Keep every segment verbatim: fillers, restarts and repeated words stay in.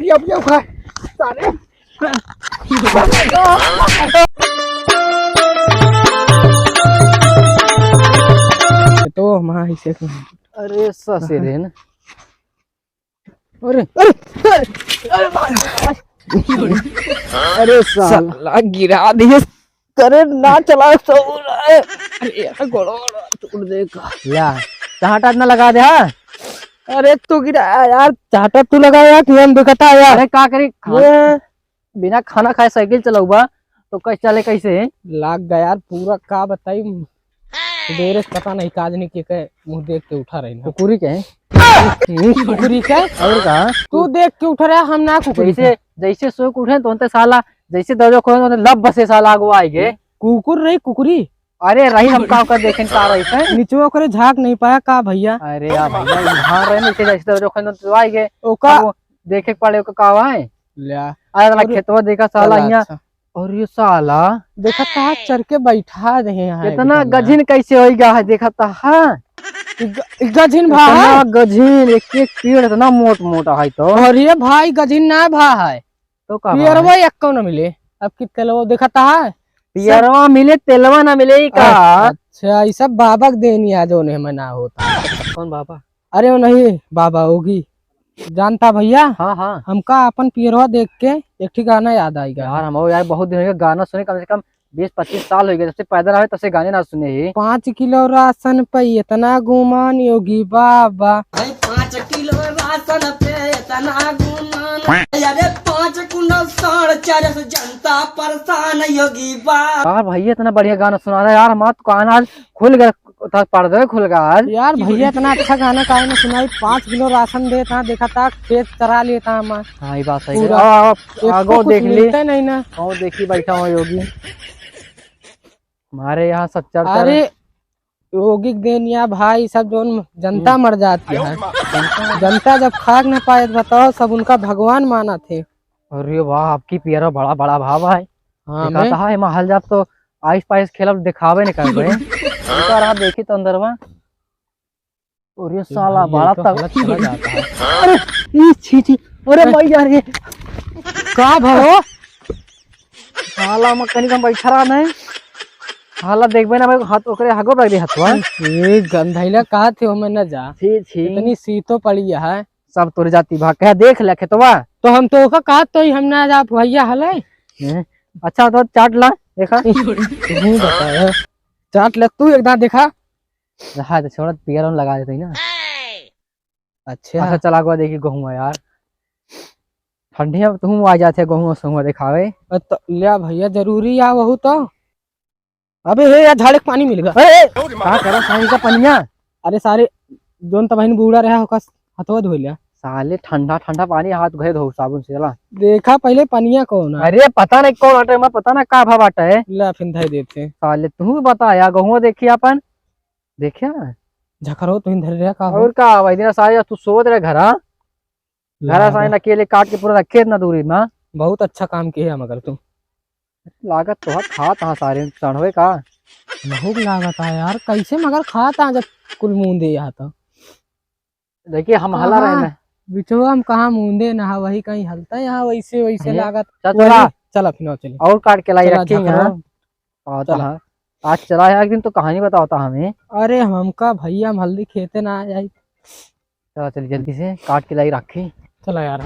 पिया, पिया, खा। साले। तो वहाँ ही से। अरे ससुरे ना। अरे, अरे, अरे, अरे, अरे, अरे, साला। साला गिरा दिए। करे ना चला सो रहा है। अरे यार, गोड़ो, गोड़ो टूट देगा। या, चाहटा ना लगा दे, हाँ? अरे तू गिरा यार, चाहटा तू लगा यार, कि हम दुखता है यार। अरे का करी, खाना, ये बिना खाना खाए साइकिल चलौबा, तो कैसे चले, कैसे? लाग गया यार, पूरा का बताई, सुबेरे से पता नहीं काज नहीं के, के मुँह देख के उठा रही ना। कुकुरी के? कुकुरी के? और का? तू देख के उठ रहा, हम ना कुकुरी जैसे, के। जैसे सो के उठे, तो उनते साला जैसे दरवाजा खोले, तो लब बसे साला आगो आएगे। कुकुर रही, कुकुरी। अरे रही, हम का ओकर देखें का रही से। नीचे ओकरे झाँक नहीं पाया का भैया? अरे यार भैया, इधर रहे नीचे, जैसे दरवाजा खोले, तो आएगे। ओका अब वो देखे के पड़े, ओका का हुआ है? ल्या। अरे साला और खेतवा देखा साला चला, यहाँ। अच्छा। और ये साला देखा ता चढ़ के बैठा रहे हैं इतना एकदम। गझिन कैसे होइगा है, देखा ता, हाँ? ग-, गझिन भा इतना है? गझिन, एक एक पेड़ इतना मोट मोटा है तो। अरे भाई, गझिन ना भा है। तो का भा पियरवा है? एक्को न मिले। अब कितने लोग देखा ता है? पियरवा मिले, तेलवा ना मिले, ई का? अच्छा, अच्छा, ई सब बाबा के देन या, जोन हमें ना होता। कौन बाबा? अरे वो नहीं, बाबा होगी। जानता भैया? हाँ, हाँ। हमका अपन पियरवा देख के एक ठे गाना याद आइगा। यार, हम यार बहुत दिन हो गए गाना सुने, कम से कम बीस पच्चीस साल हो गए, जब से पैदा रहे तब से गाने ना सुने ही। पाँच किलो राशन पे इतना गुमान योगी बाबा। भाई, पाँच किलो राशन पे इतना गुमान। अरे, पाँच कुंटल साढ़ चार सौ जनता परेशान योगी बाबा। यार भैया, इतना बढ़िया गाना सुना रहा है यार, हमारा तो कान आज खुल गया, था पर्दा खुल गया आज। यार भैया, इतना अच्छा गाना काहे ना सुनाई? पाँच किलो राशन देता, देखा था, खेत चरा लेता हमार। हाँ, ये बात सही है। पूरा। आओ, आओ, एक आगो तो कुछ देख ली। मिलता नहीं ना। आओ, देखी, बैठा हुआ योगी। हमारे यहाँ सच्चर अरे, योगी के देन या भाई, सब जोन जनता हम्म। मर जाती है। जनता जब खाक ना पाए, बताओ, सब उनका भगवान माना थे। अरे वाह, आपकी पियरा बड़ा, बड़ा भाव है। हाँ, देखा मैं था, एमा हल जात तो आइस पाइस खेलब दिखावे नहीं करबे। इनका रहा देखी तो अंदरवा। और ये ये साला भाई, ये बड़ा तो तग-, हालत चला जाता है। अरे, ई छी छी, अरे अरे। भाई यार, ये का भरो? साला मैं कहीं कम बैठा रहा नहीं। साला देखबे ना भाई, हाथ ओकरे हगो रख दे हथवा। ये गंधैला कहा थे, ओमे न जा। छी छी। इतनी सीतो पड़ी है। सब तोरे जाती भाग कहे देख ले खेतवा। तो हम तो ओका कहा तो ही हम ना जा भैया हले। हैं? अच्छा तो चाट ला, देखा। तू बता यार। चाट ले तू एक दांत देखा। रहा तो छोड़ा, पियर हम लगा देते ही ना। अच्छा। अच्छा, चला गवा देखी गहुआ यार। ठंडी में तू आ जाते गहुआ सहुआ दिखावे। अ, तो लिया भैया, जरूरी आ वहू तो। अबे हे यार, झाड़े के पानी मिल गया। ए, ए, का करा सानी का पनिया? अरे सारे, जोन तबहिन बूढ़ा रहा होका हथवा धो लिया। साले ठंडा ठंडा पानी हाथ घरे धो साबुन से, चला। देखा पहले पनिया कौन है? अरे पता नहीं कौन बाटे, मैं पता ना का भा बाटे है। ला फिर धर देते। साले तू बता यार, गहुआ देखी अपन। देखा? झखरो तो धर रहा का हो? और का भाई, दिन सारे तू सोत रहे घरा। घरा ला साइन बे। अकेले काट के पूरा रखे इतना दूरी में। बहुत अच्छा काम किए है मगर तू। लागत तो है, खात हाँ सारे सड़वे का। बहुत लागत है यार, कैसे मगर खात हाँ जब कुल मूंदे यहाँ तो। देखिए हम हला रहे कहाँ? ना। बिचवा हम कहाँ मूंदे ना, वही कहीं हलता है यहाँ, वैसे, वैसे हैं? लागत। चल, वही, चला। चला फिर चले। और काट के लाई चला रखी हैं। झखरो। आवता चला। है। आज चला है, एक दिन तो कहानी बतावता हमें। अरे हमका भैया, हम हल्दी खेते ना आ जाई। चला, चल जल्दी से काट के लाई रखी। चला यार।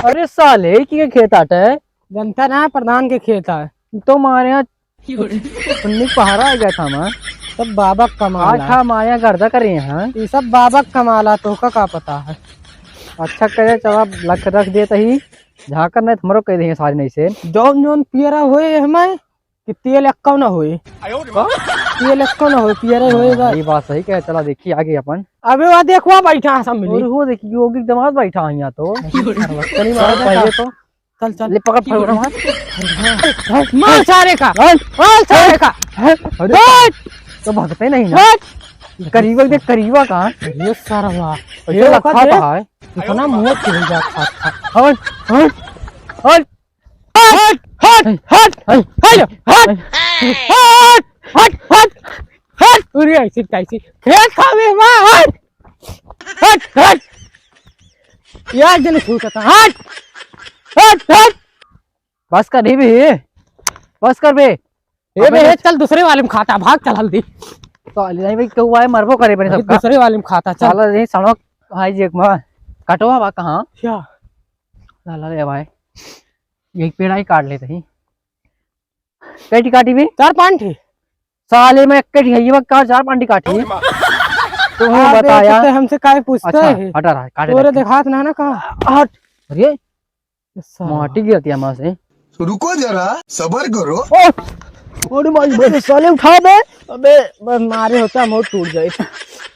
अरे साले, ई के खेत आटे है? जनता ना, प्रधान के खेत है। तो मारे यहाँ सुन्नी पहाड़ा आ गया था मैं। सब बाबा का मामला। आज हम आया गर्दा करे हैं। ये सब बाबा का मामला, तो का, का पता है? अच्छा करे, चला लख रख देता ही। झाकर नहीं, हमरो कह देंगे सारे नहीं से। जौन जौन पियरा होए हमें, कि तेल एक्को ना होए। का? तेल एक्को ना होए, पियरे होए हाँ, बस। ये बात सही कहे, चला देखी आगे अपन। अबे वहाँ देखवा बैठा है सब मिली। और वो देखी, योगी के दामाद बैठा है यहाँ तो। चली मार पहले तो। चल, चल। ले पकड़, पकड़, मार। मार सारे का। हट। मार सारे का। हट। अरे, हट। तो भागते नहीं ना। हट। करीबा देख, करीबा कहाँ? ये सारा वाह। ये ये लखा देख। कहाँ है? इतना मुंह चिढ़ जाता था। हट, हट, हट। हट, हट, हट, हट, हट, हट, हट, हट, हट, उरी ऐसी कैसी? खेत खावे मार, हट, हट, हट। एक जने छूटता। हट, हट, हट। बस कर, नहीं बे, बस कर बे। ए अबे बे, ए, चल दूसरे वाले में खाता, भाग चल हल्दी। तो अली नहीं भाई, क्यों आए, मरबो करे बने अरे सबका। दूसरे वाले में खाता, चल। साला ये सड़क हाई जेक में कटवा बा कहाँ? क्या? ला, ला रे भाई, एक पेड़ आई काट लेते ही। कई ठी काटी बे? चार पाँच ठी। साले में एक ठी है, ये का चार पाँच ठी काटी? तू अबे, बताया। तो हमसे काहे पूछते अच्छा, है? हटा रहा, काटे तोरे रखे। देखात ना ना कहाँ? हट। अरे, ये साला। माटी गिरती है माँ से। रुको जरा, सबर करो। ओ, अरे माई, बड़े साले उठा बे। अबे, बस मारे होता हम टूट जाए।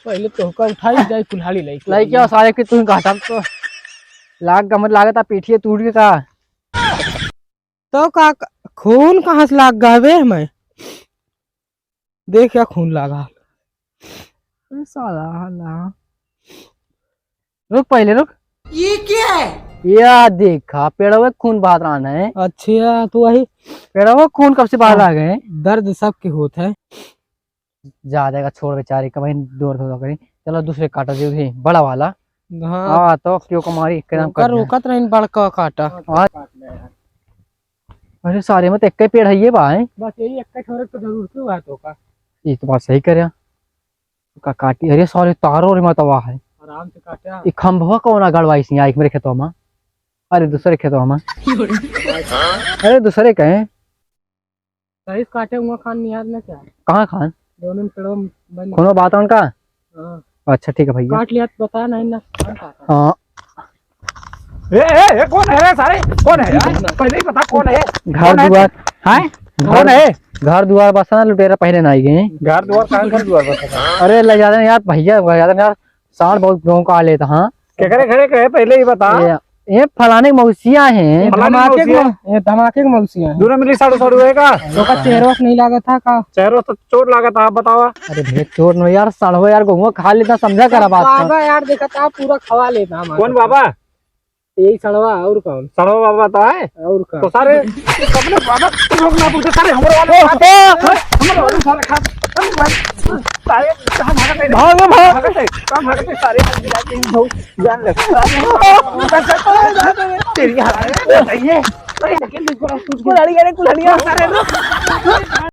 पहले तोहका उठाई जाए कुल्हाड़ी लेके। लाई क्या साले के तू घाटा तो लाग गमत लागत आ पीठिए टूट के का? तो का क-, खून कहाँ से लाग गए बे हमें? देख क्या खून लागा। अरे साला, ला। रुक पहले, रुक। ये क्या है? या देखा, पेड़वे खून बहात रहा है। अच्छा, तो वही पेड़वे खून कब से बाहर आ गए? दर्द सबके होत है। जा देगा, छोड़ बेचारे का भाई, दौड़ धोधा करी। चलो दूसरे काटा दे उधे, बड़ा वाला। हाँ। हाँ, तो क्यों को मारी, एकदम ओकर कट जाए। रोकत रहिन बड़का काटा। हाँ। अरे सारे में तो एक ही पेड़ है ये बा, हैं? बस यही एक ही छोरे को जरूर क्यों है तो का? ये तो बात सही करे। का काटी, अरे सारे तारो रे मतवा है। आराम से काटा। ये खंभवा कौन आ गड़वाई सी, एक मेरे खेतवा में। अरे दूसरे खेतवा में। अरे दूसरे कहे। सही से काटे हुआ खान नियाज ना क्या? कहाँ खान? दोनों पेड़ों में बंद। कोनो बात है उनका? हाँ। अच्छा, ठीक है भैया। काट लिया तो बता नहीं ना, कौन काटा? हाँ। ए, ए, ए, कौन है सारे? कौन है यार? पहले ही बता कौन है? घर कौन है? दुआर। हैं? घर, कौन है? घर दुआर बसा ना लुटेरा पहले ना आई गए। घर दुआर कहाँ घर दुआर बसा था? अरे ले जाते ना यार भैया, ले जाते ना यार। साढ़ बहुत गाँव का आ लेता, हाँ। केकरे घरे के है, पहले ही बता। ये, ये फलाने के मौसिया हैं। ये फलाने धमाके के मौसिया? मौ-, ये धमाके के मौसिया हैं। दूर मिली साढ़ू साढ़ू है का? तो का चेहरा से नहीं लागत था का? चेहरा तो चोर लागत था, आप बतावा। अरे भैया, चोर नहीं यार, सड़वा यार, गहुआ खा लेता, समझा करा बात का। बाबा यार, देखा था, पूरा खवा लेता हमारा। कौन बाबा? यही सड़वा, और कौन? सड़वा बाबा तो है। और का? तो सारे अपने बाबा को रोक ना बोलते, सारे हमारे वाले ओ, खाते हैं, ओ। हमारे वाले सारे खाते हैं। सारे कहाँ भागत है? भागो, भागो। भागत है, कहाँ भागत है? सारे जान ले। तेरी हालत बताइए। अरे, कुल्हाड़ी, अरे, कुल्हाड़िया। सारे लोग।